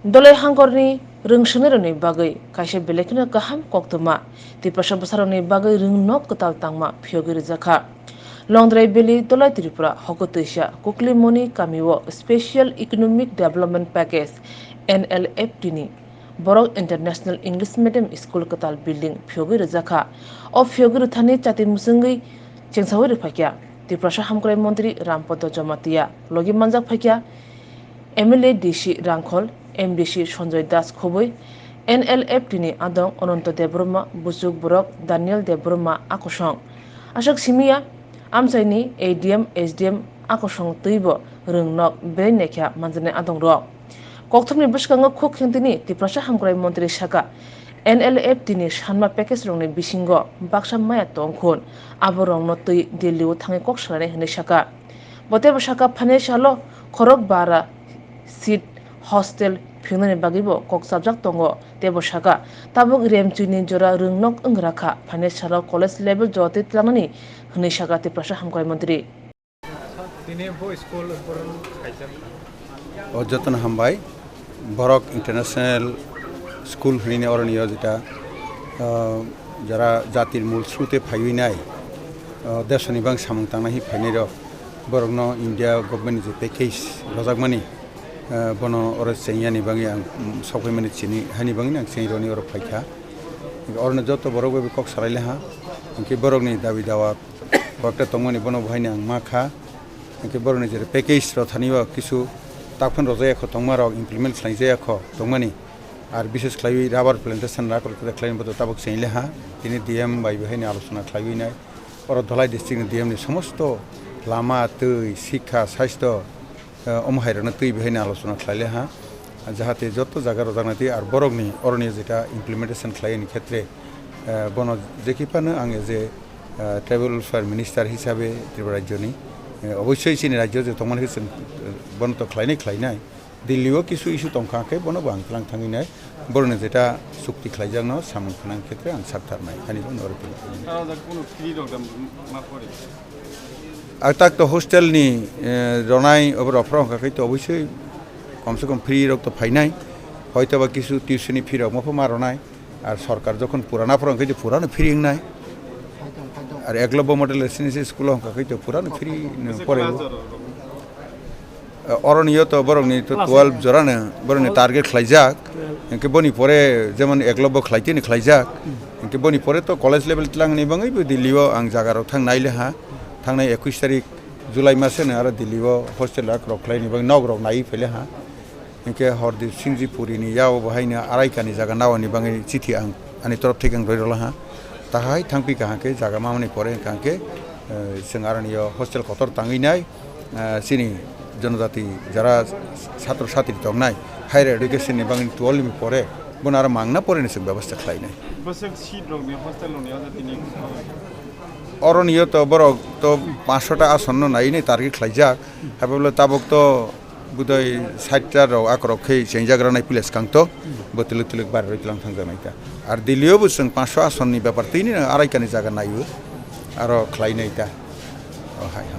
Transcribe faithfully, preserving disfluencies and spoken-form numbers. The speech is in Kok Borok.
Dolai hangkorni rwngswngnirokni bagwi kaisa belai kheno kaham koktwma, Tiprasa bwsarokni bagwi rwngnok kwtal tangma phiyogwi rwjakha. Longdrai Valley, Dolai Tripura, hoko twisa Kuklimoni kamio Special Economic Development Package, N L F T ni Borok International English Medium School kwtal building phiyogwi rwjakha. O phiyogwi rwthani chati mwchwngwi chengsaui rwphaikha Tiprasa Hamkrai Montri Rampada Jamatia, logi manjak phaikha M L A D C Rangkhol, M D C Sanjoy Das Khoboi, N L F T ni adong Ananto Debbarma, buchuk borok Daniel Debbarma, akosong. Aswk simiya, amchaini A D M, S D M akosong twibo rwngnok belai naikha manjaknai adongrok. Kokthumni bwskango khuk khentini Tiprasa Hamkrai Montri saka, N L F T ni sanma package rokni bisingo baksa maya tongkhun, abo rokno twi Delhi o thangwi kok salainai hwnwi saka. Bo teibo saka, phainai salo khorok bara seat hostel phingnani bagwibo kok chapjak tongo. Teibo saka, tabuk remchwini jora rwngnok wngrakha, phainai salo college level jotwi tlangnani hwnwi saka Tiprasa Hamkrai Montri. Tini bo school purun khaijak kha. O jotono hambai. Borok International School hinwi oroni o jeta, ah, jara jatir mul srute phaiwi nai, ah, desoni bang samung tangnai hi phainai rok, borokno India government ni je package rojakmani, ah, bono oro chengya ni bagwi ang, mm, sok phaimani chini hani bagwi ang cheng roni oro phaikha. Oroni joto borok bai kok salai le ha, hwnkhe borokni dabi dawa kokta tongmani bono bo haino ang ma kha. Hwnkhe borokni je package rok thani o kisu takhun rojak ya kho tongma rok implement khlai jaya kho tongmani. Ar bises khlaiwi rubber plantation rok rok khlai bodo tabuk cheng le ha. Tini D M bai bo haino alochona khlaiwi nai. Oro Dhalai district ni D M ni somosto lama, twi, sikha, sastho, eh, omo hai rokno twi bo haino alochona khlai le ha. Jahate joto jaga rojaknai twi ar borokni oroni jeta implementation khlai ni khetre, eh, bono jekhi phano ang je ah, tribal welfare minister hisabe Tripura rajyoni, eh, obossoi chini rajyo je tongmani khe chwng, eh, bono to khlainai khlainai. Delhi o kisu issue tongkha khe bono bo ang tlang thangwi nai. Borokni jeta chukti khlaijakno samung khanang khetre ang saktharnai. Ani bono oro tong. Sara jak kuno free rok dam ma pore. Ang tak to hostel ni, eh, ronai obo rok phro hwnkha khe to obossoi kom se kom free rok to phainai. Hoito ba kisu tuition ni fee rok ma pho ma ronai. Ar sorkar jokhon purana phoro hwnkhe je purano free wngnai. Ar Eklavya Model Residential School o hwnkha khe to purano free no pore. Oroni yo to borokni to twelve jorano borokni target khlaijak. Hwnkhe boni pore jemon Eklavya khlaitini khlaijak. Hwnkhe boni pore to college level tlang ni bangwi bo Delhi o ang jaga rok thang nai le ha. Thangnai ekush tarik July maseno aro Delhi o hostel rok khlaini bagwi nok rok naiwi phai le ha. Hwnkhe Hordip Singh Ji Puri ni yao bo haino arai kani jaga nawani bagwi chithi ang ani torop theke ang roi rwla ha. Tahai thangpi kaham khe jaga mamani pore hwnkha hwnkhe, eh, chwng aroni yo hostel kotor tangwi nai, eh, chini jonojati jara satro satri tongnai higher education ni bagwi twelve ni pore bono aro mangna pore ni chwng bebostha khlai nai. Bwswk seat rok ni hostel rok ni o jati ni? Oroni yo to borok to panchsho ta ason no nai nai target khlaijak. Haiphano tabuk to budai sait ta rok akorok khe chengjak ranai pila swkang to, bo twlwk twlwk barwi tlang thangjaknai ta. Ar Delhi o bo chwng panchsho ason ni bepar twi ni arai kani jaga naiwi aro khlai nai ta. O hai.